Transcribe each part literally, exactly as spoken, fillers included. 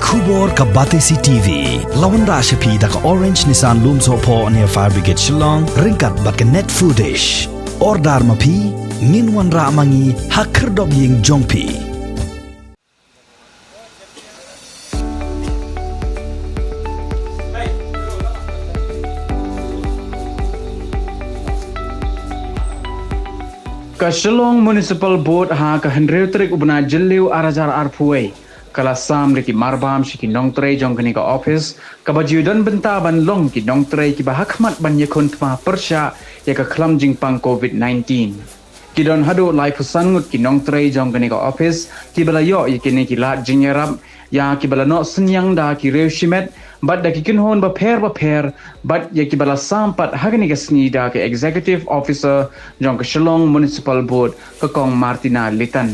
Khubor ka Batesi T V la wanrah sha phi da ka Orange Nissan Lumsohphoh near Fire Brigade Shillong, ryngkat bad ka Net Foodish. Order ma phi, ngin wanrah ma ngi ha khyrdop ïing jong phi. Ka Shillong Municipal Board ha ka hynriew tarik u bnai Jylliew ar hajar arphew wei ka la sam da ki marbam sha ki nongtrei jong kane ka office, kaba ju don bynta ban long ki nongtrei kiba hakhmat ban ïakhun thma pyrshah ïa ka khlam jingpang covid nineteen. Ki don haduh laiphew san ngut ki nongtrei jong kane ka office kiba la ïoh ïa kine ki lad jingïarap, ïa kiba la noh synñiang da ki riew shimet bad da ki kynhun bapher bapher, bad ïa kiba la sam pat ha kane ka sngi da ka Executive Officer jong ka Shillong Municipal Board, ka Kong Martina Litan.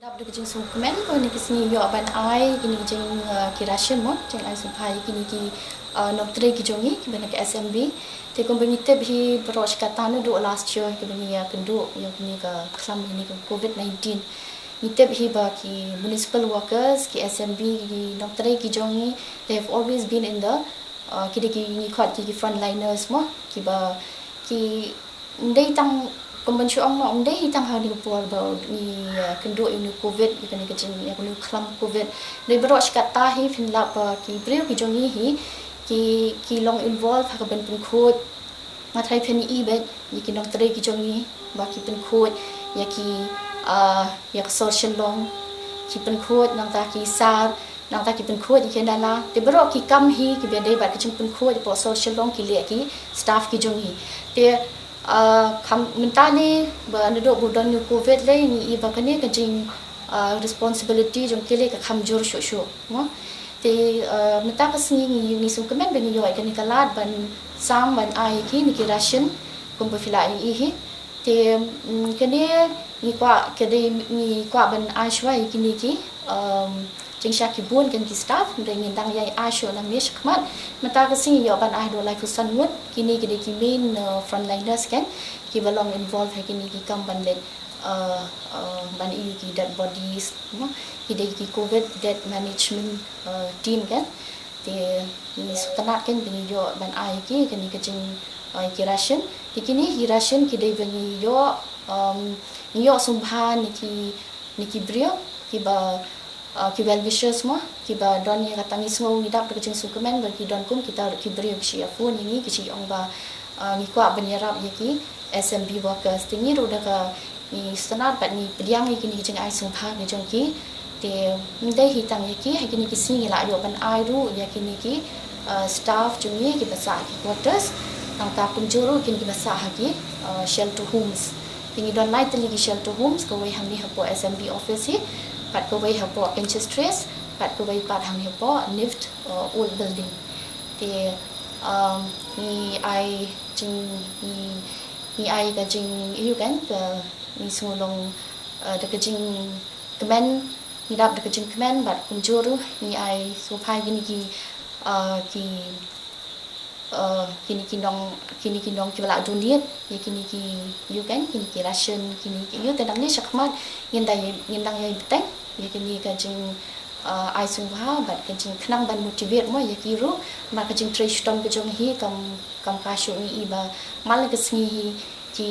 Dap da ka jingsngewkmen, ko ni ki sngi ïoh ban ai kini ki jing, uh, ki ration mo, jing ai sngewbha ïa kini ki, uh, nongtrei ki jong ngi kiba na ka S M B. Te kumba ngi tip hi baroh shi katta naduh last year kiba ngi ïa kynduh ïa kini ka khlam kini ka covid nineteen. Ngi tip hi ba ki municipal workers, ki S M B, ki nongtrei ki jong ngi, they have always been in the, uh, ki dei ki, ngi khot ki, ki frontliners mo, kiba ki ym dei tang, kum ban shu ong mo, ym dei hi tang ha kane ka por ba ngi, uh, kynduh ïa une u covid, ïa kane ka jing, ïa kane u khlam covid. Dei baroh shi katta hi phin lap ba ki briew ki jong ngi hi ki, ki long involve ha ka ban pynkhuid. Nga tharai phin ïohi beit ïa ki nongtrei ki jong ngi ba ki pynkhuid ïa ki, ah, ïa ka sor Shillong, ki pynkhuid nangta ki sar, nangta ki pynkhuid ïa ki nala. Te baroh ki kam hi kiba dei bad ka jingpynkhuid hapoh sor Shillong ki leh ki staff ki jong ngi. Te, ah, kham mynta ne ba naduh ba don une u covid lei ngi i ba kane ka jing, ah, responsibility jong ki lei ka kham jur shuh shuh. Mo? Te, eh, mynta ka sngi ngi, ngi sngewkmen ba ngi ïoh ïa kane ka lad ban sam ban ai ïa kine ki ration kumba phi la ïohi hi. Te, mm, kane ngi kwah, ka dei ngi kwah ban ai shuwa ïa kine ki, um, jingshah ki bun kine ki staff, hynrei ngin dang ïai ai shuh nangne shakhmat. Mynta ka sngi ngi ïoh ban ai haduh laiphew san ngut, kine ki dei ki main, uh, frontliners kan, kiba long involve ha kine ki kam ban leit, uh, uh, ban ïoh ki dead bodies, mo? Ki dei ki covid dead management, uh, team kan. Te ngi sngewtynnat kan ba ngi ïoh ban ai ki, kane ka jing, uh, ki ration. Te kine ki ration ki dei ba ngi ïoh, um, ngi ïoh sngewbha na ki, na ki briew kiba, uh, ki well wishers mo, kiba don ïa kata, ngi sngew, ngi dap da ka jingsngewkmen ba ki don kum kita ki briew ki shu ïa phone ïa ngi ki shu ong ba, uh, ngi kwah ban ïarap ïa ki S M B workers. Te ngi ruh da ka, ngi sngewtynnat bad ngi pdiang ïa kine ki jingai sngewbha ki jong ki. Te ym dei hi tang ïa ki, ha kine ki sngi ngi la ïoh ban ai ruh ïa kine ki, uh, staff jong ngi kiba sah ha ki quarters, nangta kumjuh ruh kine kiba sah ha ki, uh, shelter homes. Te ngi don lai tylli ki shelter homes, kawei hangne hapoh S M B office hi, bad kawei hapoh Penshurst Terrace, bad kawei pat hangne hapoh NIFT, uh, old building. Te, um, ngi ai jing, ngi, ngi ai ka jing, ïoh kan, ka, ngi sngewlong, uh, da ka jingkmen, ngi dap da ka jingkmen bad kumjuh ruh ngi ai sngewbha ïa kine ki, uh, ki, uh, kine ki nong, kine ki nong kiba la donate ïa kine ki, ïoh kan, kine ki ration, kine ki, ïoh, te nangne shakhmat ngin dang, ngin dang ïai bteng ïa kine ka jing, uh, ai sngewbha bad ka jingkhnang ban motivate mo ïa ki ruh, namar ka jingtrei shitom ka jong hi kam, kam ka shuh, ngi i ba man la ka sngi hi ki,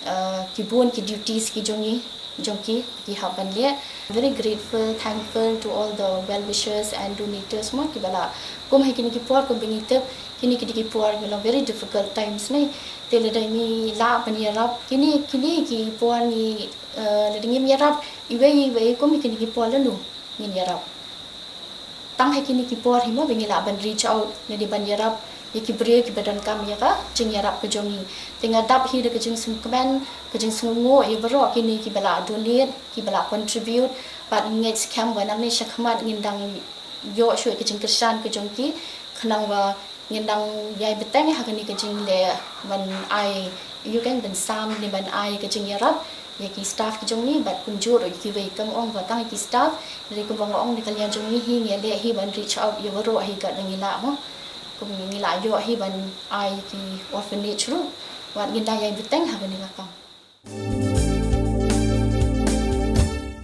uh, ki bun ki duties ki jong ngi, jong ki, ki hap ban leh. Very grateful, thankful to all the well wishers and donators mo kiba la kum ha kine ki por, kum ba ngi tip, kine ki dei ki por ki long very difficult times ne. Te lada ngi lah ban ïarap, kine, kine ki por ngi, eh, lada ngim ïarap iwei iwei, kum ha kine ki por lano ngin ïarap? Tang ha kine ki por hi mo ba ngi lah ban reach out, ne dei ban ïarap ïa ki briew kiba donkam ïa ka jingïarap ka jong ngi. Te nga dap hi da ka jingsngewkmen, ka jingsngewnguh ïa baroh kine kiba la donate, kiba la contribute, bad ngeit skhem ba nangne shakhmat ngin dang ïoh shuh ka jingkyrshan ka jong ki, khnang ba ngin dang ïai bteng ha kane ka jingleh ban ai, ïa kane ban sam ne ban ai ka jingïarap ïa ki staff ki jong ngi, bad kumjuh ruh ïa kiwei, kam ong ba tang ïa ki staff, hynrei kumba nga ong, na ka liang jong ngi hi, ngi leh hi ban reach out ïa baroh hi kat ba ngi lah mo. Kum ngi lah ïoh hi ban ai ïa ki orphanage ruh, bad ngin dang ïai bteng ha kane ka kam.